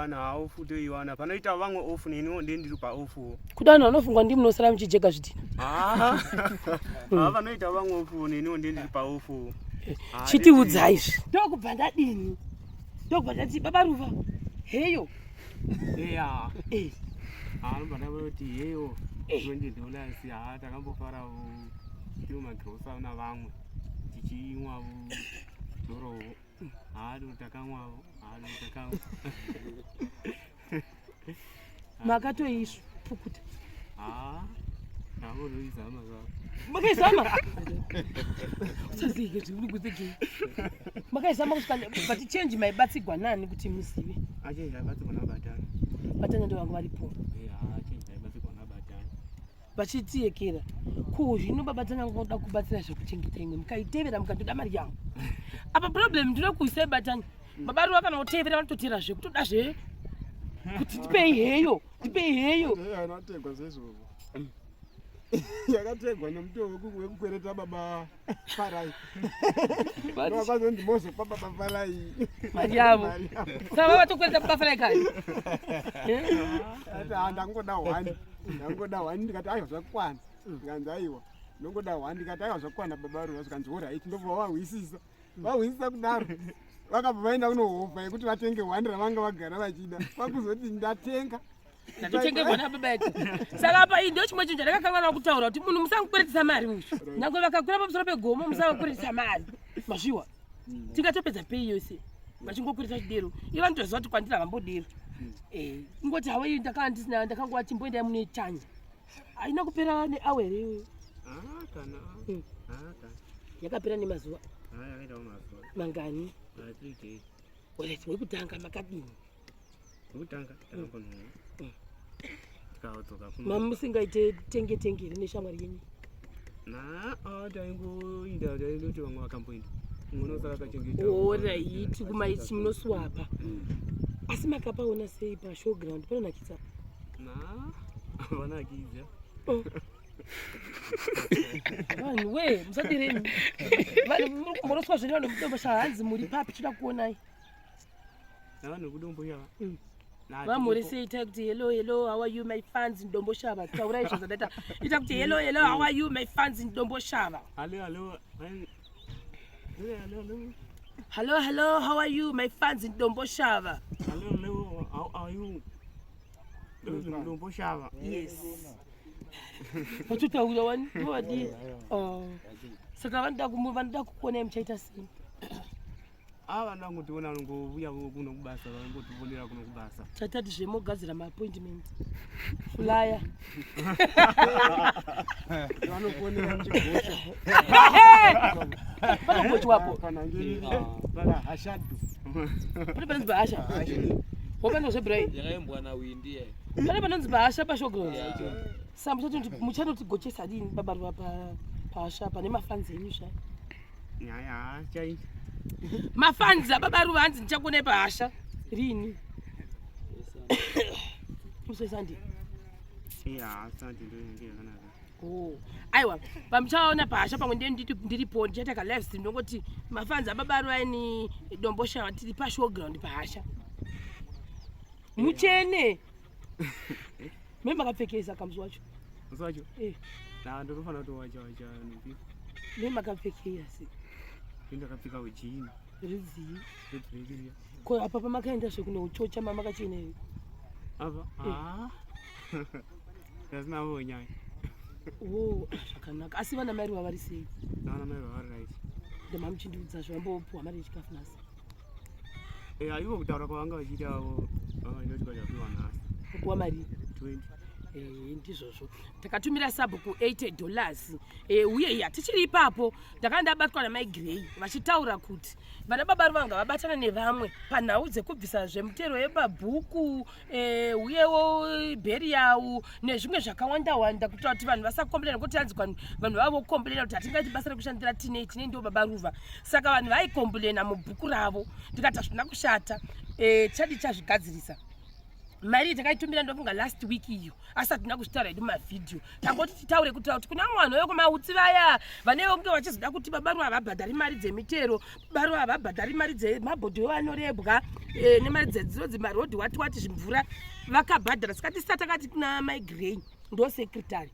toiwana ofu toiwana panoita vamwe ofu neniwo ndiye ndiri paofuwo kuda vanhu vanofungwa ndi munosara muchijega zvidhina Ah, ah, vanoita vamwe ofu neniwo ndiye ndiri paofu Ah, chitiudzai izvi ndokubva ndadini ndokubva ndati baba ruva heyo eya Eh, anobva ndavoti heyo Eh. 20 dollars ha takambofarawo tiri mumagirosa navamwe tichimwawo dorowo hado takamwawo hado takamwa. Makatoispukuta? Ha, ndambonoizama zvavo. Makaizama usazike zviri makaizama kusvika, but change maibatsigwa nani kuti muzive? Achange aibatsigwa nabatani. Batanya ndo vangu varipo. Achange aibatsigwa nabatani. Vachitiyekera ko zvino babatanya ngoda kubatsira zvekuchengeta imwe mukaitevera mukatoda mari yangu apa problem ndinokuisai batanya baba ruva kana kutevera vanototera zve kutoda zve kuti ndipei heyo, ndipei heyo. Anategwa seizvozvo yakategwa nemutoo wekukwereta baba Farai, vakazonzi mozopa baba Farai mari yavo. Mari yavo. Saka vava vatokwereta baba Farai kare? Ati, "Ah, ndangoda one, ndangoda one." Ndikati, "Aiwa, zvakwana." Ndikanzi, "Aiwa, ndongoda one." Ndikati, "Aiwa, zvakwana baba Ruva." Zvikanzi, "Alright." Ndobva vahwisisa, vahwisisa kudaro, vakabva vaenda kunohovha yekuti vatenge one ravanga vagara vachida, kwakuzoti, "Ndatenga." Ndatotengerwa nababa yetu. Saka apa iyi ndo chimwe chinhu chandakakanganwa kutaura kuti munhu musangokweretesa mari uyu, nyange vakakwira pamusoro pegomo, musavakweretesa mari mazviwa. Tingatopedza pei yose vachingokwereta chidero? Ivo vanotoziva kuti kwandiri havambodero. Eh, ingoti hawo iyi ndakanga ndisina, ndakangova chimboendai munoitanya. Haina kupera neawa here iyoyo? Ah, kana. Ah, kana. Yakapera nemazuva. Ah, yakaitawo mazuva. Mangani? Ah, 3 days. Alright, wekutanga makadini? Wekutanga takambonomwa, tikadzoka kuno. Mamusingaite tenge tenge here neshamwari yenyu? Na ah, taingoinda, taindoti vamwe vakamboinda, umwe unosara akachengeta. Alright, kumaiti munoswapa. Asi makapaona sei pashowground? Panonakidza? Na vanakidza. Oh. Vanhu we, musadireni vanhu, muri kumboroswa zvenyu. Vanhu mudombo, hanzi muri papi? Toda kuonai. Navanhu vekudombo yava. Vamhoresei, itai kuti, "Hello, hello, how are you, my fans Ndomboshava." Taurai izvo zvadaita, ita kuti, "Hello, hello, how are you, my fans Ndomboshava." Hello, hello, hello, hello. Hello, hello, how are you, my fans Ndomboshava? Hello, hello, how are you, Ndomboshava? Yes, vatotaura wani ndovadii. Oh. Saka vanoda kukuonai, muchaita sei? Ah, vanoda kungotiona, vanongouya kuno kubasa, vanongotivonera kuno kubasa. Chatati zvemogadzira maappointment flyer. Vanoponera muchigosha. Panogochwapo. Panangeri pahashadu. Pane panonzi pahasha wopanozvebrai. Yakaimbwa nawindi ye. Pane panonzi pahasha pashowground. Sa muchanotigochesa dini babarwa pahasha pane mafanzi enyu sha? Nyaya chai. Mafanzi ababaruva, hanzi ndichakuonai pahasha rini? Musesandi. Ya, asante, ndo inenge yakanaka. Oh. Aiwa, pamuchaona pahasha pamwe ndiye ndiripo, ndichaita ka live stream, ndongoti mafanzi ababaruva aini Dombosha, tiri pashowground pahasha. Muchene me makapfekesa kamusi wacho? Musi wacho? Eh. Na ndotofanira kutowacha wacha nupi. Me makapfekei asi? Ndakapfeka ujini. Rudzii? Rebreak. Ko apa pamakaenda zvekunochocha mamakachena here? Apa? Eh. Ah, ndasina nyaya. O, zvakanaka. Asi vana mai ruva vari sei? Vana mai vari right. Ndema muchindiudza zvavambopuwa mari yechikafu nhasi. Eh, ivo kutaura kwavanga vachiita avo, vanga vachapiwa nhasi. Kupuwa mari? 20. Eh, ndizvozvo, takatumira sabhuku $80. Eh, uye ya tichiri ipapo, ndakanga ndabatwa namai Grey vachitaura kuti vana baba vanga vabatana nevamwe panhau dzekubvisa zvemutero yemabhuku, uyewo burial nezvimwe zvakawanda wanda, kuitira kuti vanhu vasakomplena, nekuti hanzi vanhu vava vokomplena kuti hatingaiti basa rekushandira tinei tinei ndo baba Ruva. Saka vanhu vaikomplena mubhuku ravo, ndikati hazvina kushata, chadi chazvigadzirisa. Mari iyi takaitumira ndofunga last week iyo, asi hatina kuzvitaura hedu mumavhidhiyo. Tangoti titaure kutaura kuti kuna vamwe vanhu vekwamautsi vaya vanenge vachizoda kuti baba Ruva havabhadhari mari dzemitero, baba Ruva havabhadhari mari dzemabhodho vanorebwa nemari dzedzinonzi marodhi wati wati zvimvura vakabhadhara. Saka tisati takati kuna Mai Grey ndo secretary,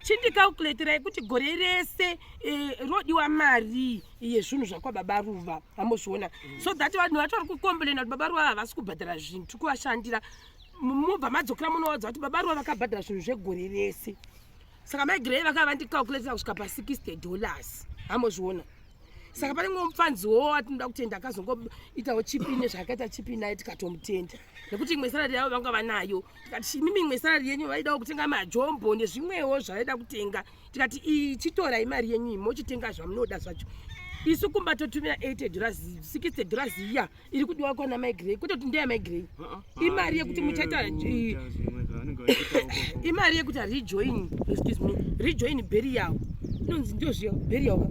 chindicalculatirai kuti gore rese rodiwa mari yezvinhu zvakwababa Ruva, amozviona, so that vanhu vacho vari kucomplaina kuti baba Ruva havasi kubhadhara zvinhu tiri kuvashandira, mubva madzokera munowadza kuti baba Ruva vakabhadhara zvinhu zvegore rese. Saka Mai Grey vakava vandicalculatira kusvika pa$60, amozviona. Saka pane mumwe mupfanziwo watinoda kutenda akazongoitawo chipi nezvaakaita chipi naye, tikatomutenda nekuti imwe salary yavo vanga vanayo. Tikati imimi imwe salary yenyu vaidawo kutenga majombo nezvimwewo zvavaida kutenga, tikati iyi chitorai mari yenyu iyi mochitenga zvamunoda zvacho. Isu kumba totumira $80, $60 iya iri kudiwa kwana Mai Grey, kwete kuti ndeya Mai Grey, imari yekuti muchaita imari yekuti rejoin, excuse me, rejoin burial, inonzi ndozviya burial,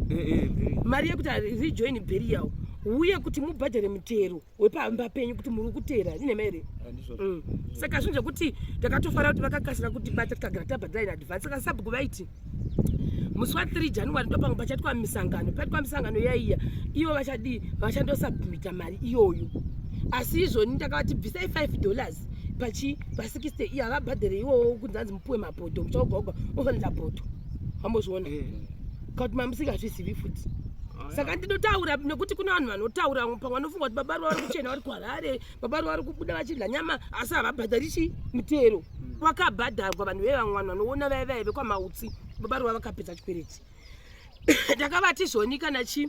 mari yekuti rejoin burial, uye kuti mubhadhare mutero wepamba penyu kuti muri kutera ine mere. Saka zvinhu zvekuti takatofara kuti vakakasira kutibata, tikagara tabhadhara in advance. Saka sabhuku vaiti musi wa3 January ndo pamwe pachaitwa misangano, paitwa misangano yaiya ivo vachadii, vachandosubmita mari iyoyo. Asi izvoni ndakavati bvisai $5 pachi pa60 iya havabhadhere iwowo kunzi hanzi mupiwe mabhodho muchaogaoga ofanira bhodho, ambozviona kakuti mamusingazvizivi futi. Saka ndinotaura nekuti kuna vanhu vanotaura pamwe vanofunga kuti baba Ruva vari kuchena vari kuHarare, baba Ruva vari kubuda vachidya nyama asi havabhadhari chi mutero wakabhadharwa. Vanhu vevamwe vanhu vanoona vaya vaya vekwamautsi, baba Ruva vakapedza chikwereti. Takavati zvoni kana chi,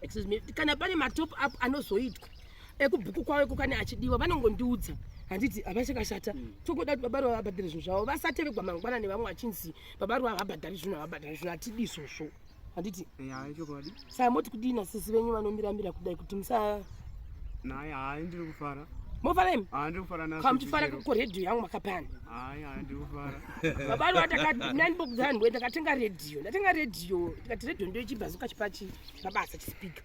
excuse me, kana pane matop up anozoitwa ekubhuku kwavo iko kana achidiwa vanongondiudza, handiti havachakashata. Togoda kuti baba Ruva vabhadhare zvinhu zvavo, vasatevegwa mangwana nevamwe vachinzi baba Ruva havabhadhari zvinhu, havabhadhari zvinhu. Hatidi izvozvo, handiti? Chokwadi. Saka moti kudini sisi venyu vanomiramira kudai kuti musa Naye hayi, ndiri kufara. Mofara imi? Hayi, ndiri kufara nazvo. Kana muchifara ko redhiyo yangu makapani? Hayi hayi, ndiri kufara. Baba Ruva nandibokuzanwe ndakatenga redhiyo, ndatenga redhiyo, ndikati redhiyo ndoichibhazuka chipachi pabasa chisipika.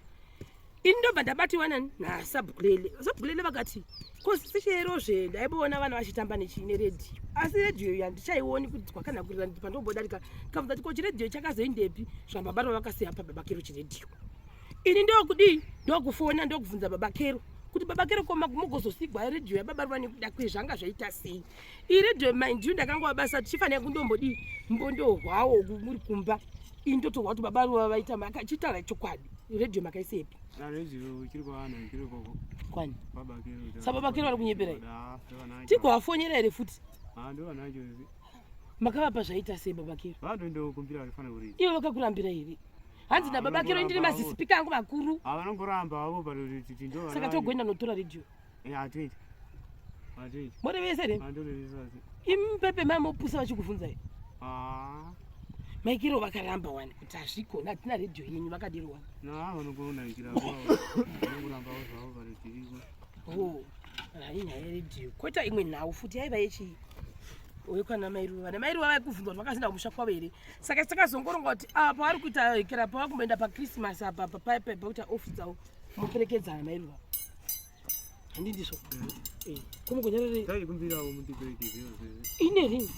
Ini ndobva ndabatiwa nani nasabhukulele. Sabhukulele vakati kosicherozve ndaiboona vana vachitamba neredhiyo, asi redhiyo iyi handichaioni kuti kwakanakurira pandombodarika. Ndikabvunza kuti ko chiredhiyo chakazoendepi? Zvababa Ruva vakasiya pababa Kero chiredhiyo. Ini ndokudii, ndokufona, ndokubvunza baba Kero kuti baba Kero koma mugozosigwa redhiyo yababa Ruva nekuda kwezvanga zvaita sei iyi redhiyo? Mind you, ndakangova basa tichifanira kundombodii mbondohwawo muri kumba. Ini ndotohwa kuti baba Ruva vaita chitaura chokwadi, redhiyo makaisepi? Redhiyo chiri kwavanhu, chiri koko. Kwani? Baba Kero. Sa baba Kero vari kunyeperai? Tigovafonyera here futi? Ndovanacho. Makavapa zvaita sei baba Kero? Vandoendokumbira varifanira kuridza. Ivo vakakurambira here? Hanzi nababa Kero ndine mazisipika angu makuru. Vanongoramba havo, but ndo Saka togoenda notora redhiyo? Hatoiti, hatoiti. Morevesa here? Andorevesa. Imi pepe mamopusa vachikubvunzai maikiro vakaramba wani kuti hazvikona, hatina redhiyo yenyu, vakadero wani. Na vanogonakira, vanongoramba zvavo, but tiriko. O hai, nyaya yeredhiyo. Koita imwe nhau futi yaiva yechii wekwana mairuva. Vana mairuva vaikubvunzwa kuti vakazinda kumusha kwavo here. Saka takazongoronga kuti apa pavari kuita kera pavakumboenda paChristmas apa pakuita off dzavo muperekedzana mairuva, handindizvo? Komugonyarere. Taikumbirawo mundiperekedze. Ine rini?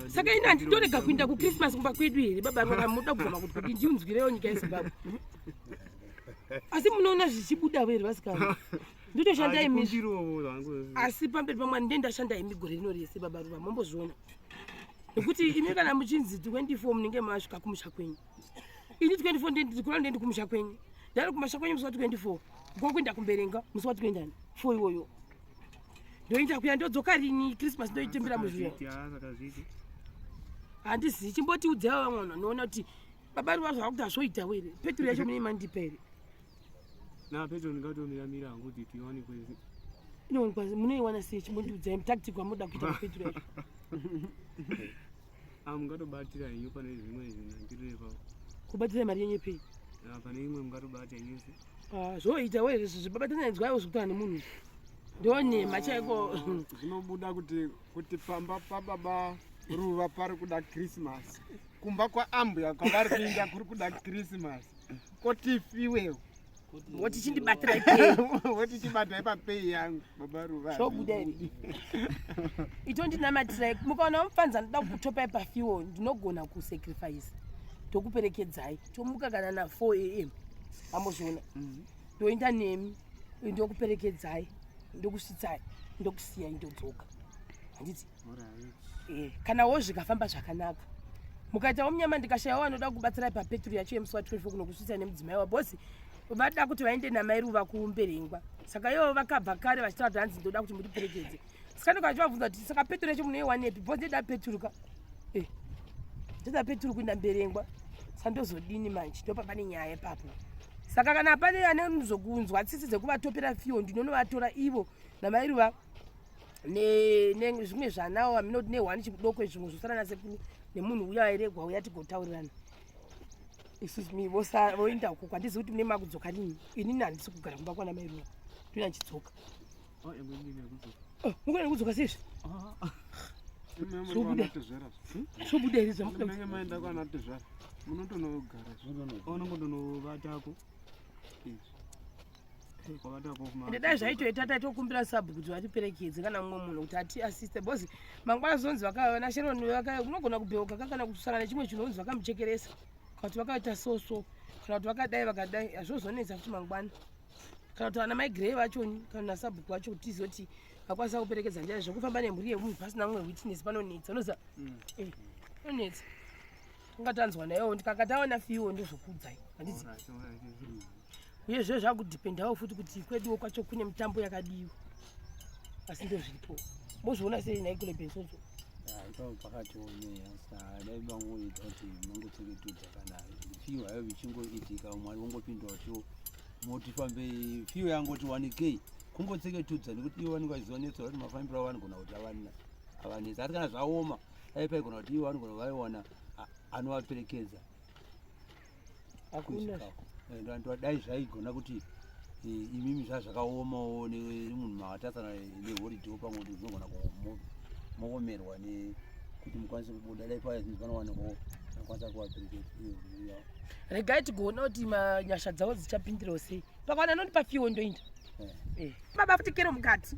Saka ini handitorega kuinda kuChristmas kumba kwedu here baba Ruva? Munoda kuzama kuti kuti ndiunzwirewo nyika yeZimbabwe, asi munoona zvichibuda here vasikana? Ndotoshanda imi, asi pamberi pamwari ndiye ndashanda imi gore rino rese baba Ruva, mombozviona nekuti imi kana muchinzi 24 munenge masvika kumusha kwenyu. Ini 24 ndikura ndendi kumusha kwenyu, ndari kumusha kwenyu musi wa 24, kwakuenda kumberenga musi wa 24 iwoyo, ndoenda kuya ndodzoka rini Christmas ndoitembera muzviya? Handizivi, chimbotiudzaiwo vamwe vanhu vanoona kuti baba Ruva zvava kuti hazvoitawo here. Petro yacho mune mandipa here? Na petro ndingatomiramira hangu kuti tiwanikwe. Inowanikwa, munoiwana sei? Chimbondiudzai tactic wamunoda kuita petro yacho. Mungatobatira henyu pane zvimwe zvinhu andireva. Kubatira mari yenyu pei? Pane imwe mungatobata henyu. Zvoitawo here zvibabatanaidzwaiwo zvekutaura nemunhu ndonhema chaiko? Zvinobuda kuti pamba pababa Ruva pari kuda Christmas, kumba kwaambuya kwavari kuinda kuri kuda Christmas, kotifiwewo. Woti chindibatira ipei. Woti chibatai papei yangu baba Ruva. Zvobuda here? Itondinamatirai. Mukaona mufanza ndoda kukutopai pafiwo ndinogona kusacrifice. Tokuperekedzai. Tomuka kana na 4 am. Ambozviona. Ndoenda nemi. Ndokuperekedzai. Ndokusvitsai. Ndokusiyai ndodzoka. Handiti? Eh, kana wo zvikafamba zvakanaka mukaitawo munyama ndikashayawo vanoda kubatsirai papeturu yacho yemusi wa 24 kunokusvitsa nemudzimai wabosi vada kuti vaende namai Ruva kuMberengwa. Saka ivo vakabva kare vachitaura kuti hanzi ndoda kuti mutiperekedze. Saka ndikachivabvunza kuti saka peturu yacho munoiwanepi bhosi ndoda peturu ka eh, ndoda peturu kuenda Mberengwa, saka ndozodini manje? Ndopa pane nyaya ipapo. Saka kana pane anozokunzwa tsitsi dzekuvatopera fiyo, ndinonovatora ivo namai Ruva nezvimwe zvanawo aminoti nehwani chikudoko, zvimwe zvosara nasekuru nemunhu uya airegwa uya, tigotaurirana. Excuse me, voenda uko kwandizivi kuti mune makudzoka nini. Inini handisi kugara kumba kwana mai Ruva, ndoina ndichidzoka. Mukona nekudzoka seizvi zvobuda here? Zvamunenge maenda kwana tezvara munotonogara. Unongotonovatako. Ende dai zvaitoita taitokumbira sabhu kuti vatiperekedze kana mumwe munhu kuti ati assiste, because mangwana zonzi vana Sharon unogona kubheuka kana kusangana nechimwe chinonzi vakamuchekeresa, kana kuti vakaita so so, kana kuti vakadai vakadai, hazvozonetsa futi mangwana. Kana kuti vana mai Grey vachoni kana nasabhuku vacho, kuti tizoti vakwanisa kuperekedza njai. Zvekufamba nemhuri yemunhu pasina mumwe witness panonetsa, unoziva. Panonetsa. Tingatanzwa nayewo, ndikanga tawana fiwo ndozokuudzai, handiti? Uye zvo zvakudhipendawo futi kuti kweduwo kwacho kune mitambo yakadiwa, asi ndozviripo. Mozviona sei nhai kule Bensozo? Ipapo pakati onei, asi dai vangoita kuti mangotseketudza kana fiyo hayo ichingoitika, Mwari vongopindura kutiwo moti fambei, fiyo yangoti wanikei, kungotseketudza, nekuti ivo vanenge vachizonetsa kuti mafambiro avo vanogona kuti avanetsa. Asi kana zvaoma, dai paigona kuti ivo vanogona vaiwana anovaperekedza. Hakuna. Kusvikako. Dai zvaigona kuti imimi zvazvakaomawo nemunhu makatasana neholiday, pamwe kuti zvinogona moomerwa nekuti mukwanise kubuda, dai paya panowanikwawo anokwanisa kuvaperekedza iyo mhuri yavo. Regai tigoona kuti manyasha dzavo dzichapindirawo sei. Pakawana anondipa fiwo ndoinda. Baba futi kero mukati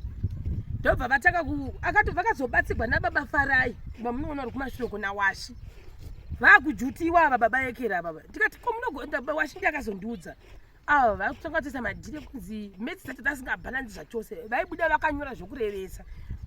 ndobva vatanga ku akati vakazobatsigwa nababa Farai vamunoona uri kumashure kuna Washi, vakujutiwa ava baba Ekera ava. Ndikati ko munogonda Washi? Ndi akazondiudza ava vakutanga kutoisa madhiri ekunzi maths dzacho dzasingabhalanzi zvachose, vaibuda vakanyora zvokurevesa.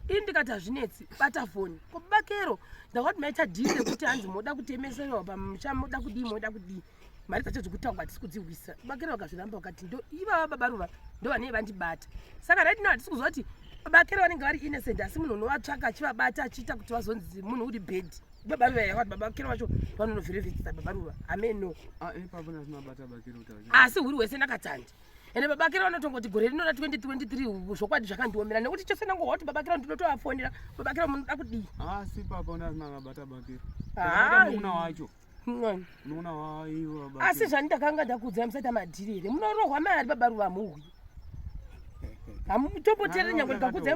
Ini ndikati hazvinetsi, bata foni ko bakero, ndakati maita dhiri rekuti hanzi moda kutemeserwa pamusha, moda kudii, moda kudii, mari dzacho dzekutaurwa hatisi kudzihwisa. Bakero vakazviramba, vakati ndo ivava baba Ruva ndo vanenge vandibata. Saka right now hatisi kuziva kuti bakero vanenge vari innocent, asi munhu unovatsvaka achivabata achiita kuti vazonzi munhu uri bad baba Ruva yakati baba Kero vacho vanonovherevhetsisa baba Ruva, hameno. Ipapo nasinabata bakero kuti Asi huri hwese nakatandi, ende baba Kero vanotongoti gore rino ra2023 zvokwadi zvakandiomera, nekuti chose ndangohwa kuti baba Kero, ndinotovafonera, baba Kero munoda kudii? Asi ipapo nasinakabata bakero. Hai. Muna wacho unoona waivo. Asi zvandakanga ndakuudzai, musaita madhiri here, munorohwa mari baba Ruva, muhwi hamutomboteereri nyange ndikakuudzai.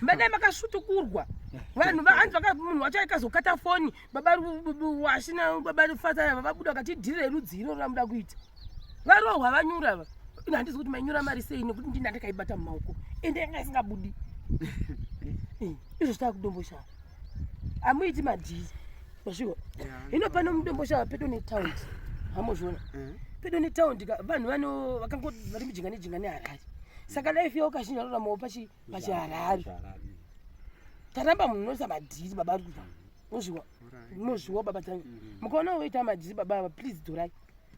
Madai makasvutukurwa vanhu hanzi munhu wacho aikazokata foni, baba Wasina baba Fataya vabuda vakati dhiri rerudzi iroro ramuda kuita, varohwa vanyura va. Ino handizi kuti mainyura mari sei, nekuti ndini ndakaibata mumaoko, ende yanga isingabudi. Izvo zvitava kudomboshava, hamuiti madhiri masviko. Hino pano mudomboshava pedo netaundi, hamozviona pedo netaundi vanhu vano vakango vari mujinga nejinga neHarare. Saka life yavo kazhinji vanoraramawo pachiHarare. Taramba munhu unoisa madhiri baba Ruva, mozviwa, mozviwa baba Tanya. Mukaona woita madhiri baba ava, please dzorai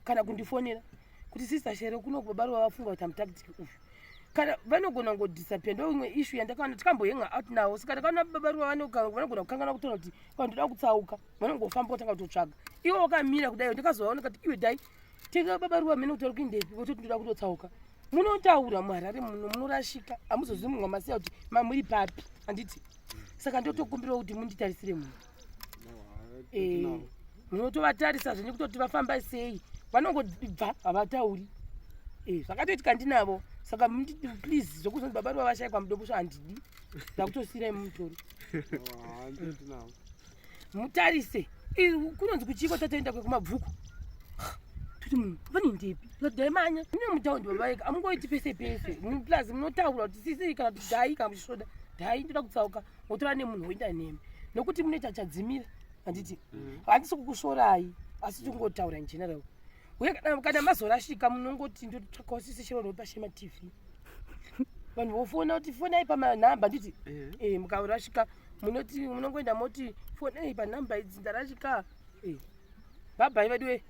kana kundifonera kuti sister Shere kuno baba Ruva vafunga kuti amutactic uyu, kana vanogona kungodisappear. Ndo imwe issue yandakaona tikambohenga out nawo. Saka ndakaona baba Ruva vanogona kukangana kutora kuti kana ndoda kutsauka, vanongofamba kutanga kutotsvaga iwe wakamira kudai. Ndikazovaona kati iwe dai tenga baba Ruva mene kuti vari kuindepi, vototi ndoda kutotsauka. Munotaura muHarare muno munorashika, hamuzozivi munhu wamasiya kuti mamuri papi, handiti? Saka ndotokumbirawo kuti munditarisire munhu. Munotovatarisa zvenyu kutoti vafamba sei, vanongobva havatauri. Zvakatoitika ndinavo. Saka please, zvokuzonzi baba Ruva vashayikwa mudobosvo handidi, ndakutosiyirai mumutori mutarise. Kunonzi kuchiko tatoenda kwekumabvuku. Kuti munhu vane ndepi? Ndikati dai manya. Mune mutaundi baba vega amungoiti pese pese. Plus munotaura kuti sisi kana kuti dai kana muchisvoda. Dai ndoda kutsauka motora nemunhu woenda nemi. Nokuti munoita chadzimira. Handiti? Handisi kukusvorai asi tingotaura in general. Uye kana mazorashika munongoti ndotsvakawo sisi chero pashema TV. Vanhu vofona kuti fonai pamanhamba nditi eh mukarashika munoti munongoenda moti fonai panhamba idzi ndarashika. Eh. Bye bye veduwe.